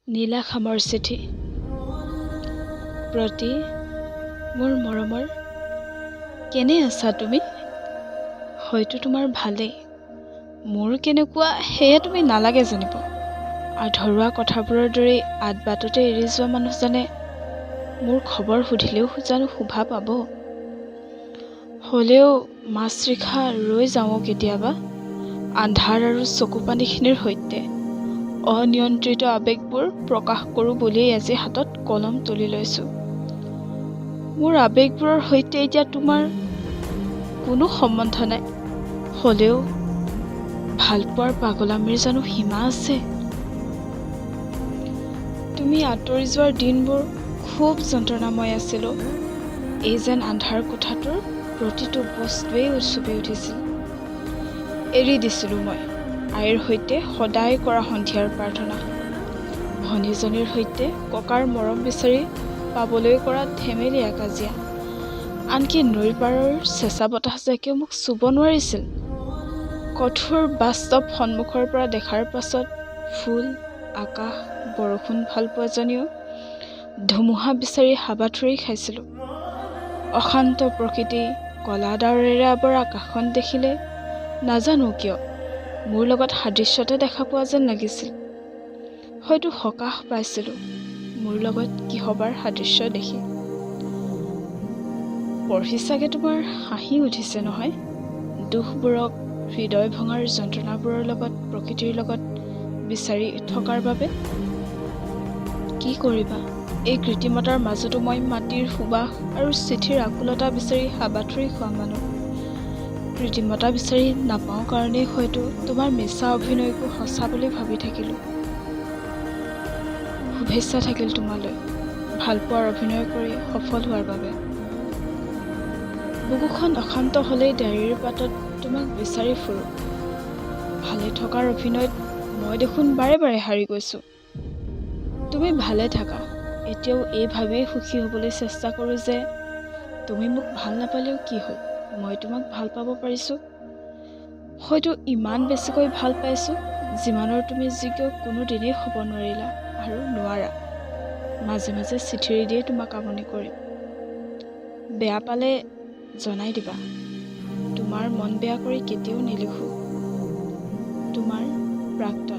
নীলা খামৰ চিঠি প্ৰতি মোৰ মৰমৰ, কেনে আছা তুমি? হয়তো তোমাৰ ভালেই। মোৰ কেনেকুৱা সেয়া তুমি নালাগে জানিব। আধৰুৱা কথাবোৰৰ দৰেই আদবাটতে এৰি যোৱা মানুহজনে মোৰ খবৰ সুধিলেও জানো শোভা পাব? হ'লেও মাজনিশা ৰৈ যাওঁ অ কেতিয়াবা আন্ধাৰ আৰু চকুপানীখিনিৰ সৈতে। অনিয়ন্ত্ৰিত আৱেগবোৰ প্ৰকাশ কৰোঁ বুলিয়েই আজি হাতত কলম তুলি লৈছোঁ। মোৰ আৱেগবোৰৰ সৈতে এতিয়া তোমাৰ কোনো সম্বন্ধ নাই। হ'লেও ভালপোৱাৰ পাগলামিৰ জানো সীমা আছে? তুমি আঁতৰি যোৱাৰ দিনবোৰ খুব যন্ত্ৰণাময় আছিল অ। এই যেন আন্ধাৰ কোঠাটোৰ প্ৰতিটো বস্তুৱেই উচুপি উঠিছিল। এৰি দিছিলোঁ মই আইৰ সৈতে সদায় কৰা সন্ধিয়াৰ প্ৰাৰ্থনা, ভনীজনীৰ সৈতে ককাৰ মৰম বিচাৰি পাবলৈ কৰা ধেমেলীয়া কাজিয়া, আনকি নৈৰ পাৰৰ চেঁচা বতাহজাকেও মোক চুব নোৱাৰিছিল। কঠোৰ বাস্তৱ সন্মুখৰ পৰা দেখাৰ পাছত ফুল, আকাশ, বৰষুণ ভালপোৱাজনীও ধুমুহা বিচাৰি হাবাথুৰি খাইছিলোঁ। অশান্ত প্ৰকৃতি, ক'লা ডাৱৰেৰে আৱৰা আকাশখন দেখিলে নাজানো কিয় মোৰ লগত সাদৃশ্যতা দেখা পোৱা যেন লাগিছিল। হয়তো সকাহ পাইছিলোঁ মোৰ লগত কিহবাৰ সাদৃশ্য দেখি। পঢ়ি চাগে তোমাৰ হাঁহি উঠিছে নহয়? দুখবোৰক, হৃদয় ভঙাৰ যন্ত্ৰণাবোৰৰ লগত, প্ৰকৃতিৰ লগত বিচাৰি থকাৰ বাবে। কি কৰিবা, এই কৃত্ৰিমতাৰ মাজতো মই মাটিৰ সুবাস আৰু চিঠিৰ আকুলতা বিচাৰি হাবাথুৰি খোৱা মানুহ। কৃত্ৰিমতা বিচাৰি নাপাওঁ কাৰণেই হয়তো তোমাৰ মিছা অভিনয়কো সঁচা বুলি ভাবি থাকিলোঁ। শুভেচ্ছা থাকিল তোমালৈ ভালপোৱাৰ অভিনয় কৰি সফল হোৱাৰ বাবে। বুকুখন অশান্ত হ'লেই ডায়েৰীৰ পাতত তোমাক বিচাৰি ফুৰোঁ। ভালে থকাৰ অভিনয়ত মই দেখোন বাৰে বাৰে হাৰি গৈছোঁ। তুমি ভালে থাকা, এতিয়াও এই ভাবিয়েই সুখী হ'বলৈ চেষ্টা কৰোঁ যে তুমি মোক ভাল নাপালেও কি হ'ল, মই তোমাক ভাল পাব পাৰিছোঁ। হয়তো ইমান বেছিকৈ ভাল পাইছোঁ যিমানৰ তুমি যোগ্য কোনোদিনেই হ'ব নোৱাৰিলা আৰু নোৱাৰা। মাজে মাজে চিঠিৰে দিয়েই তোমাক আমনি কৰিম। বেয়া পালে জনাই দিবা। তোমাৰ মন বেয়া কৰি কেতিয়াও নিলিখোঁ। তোমাৰ প্ৰাক্তন।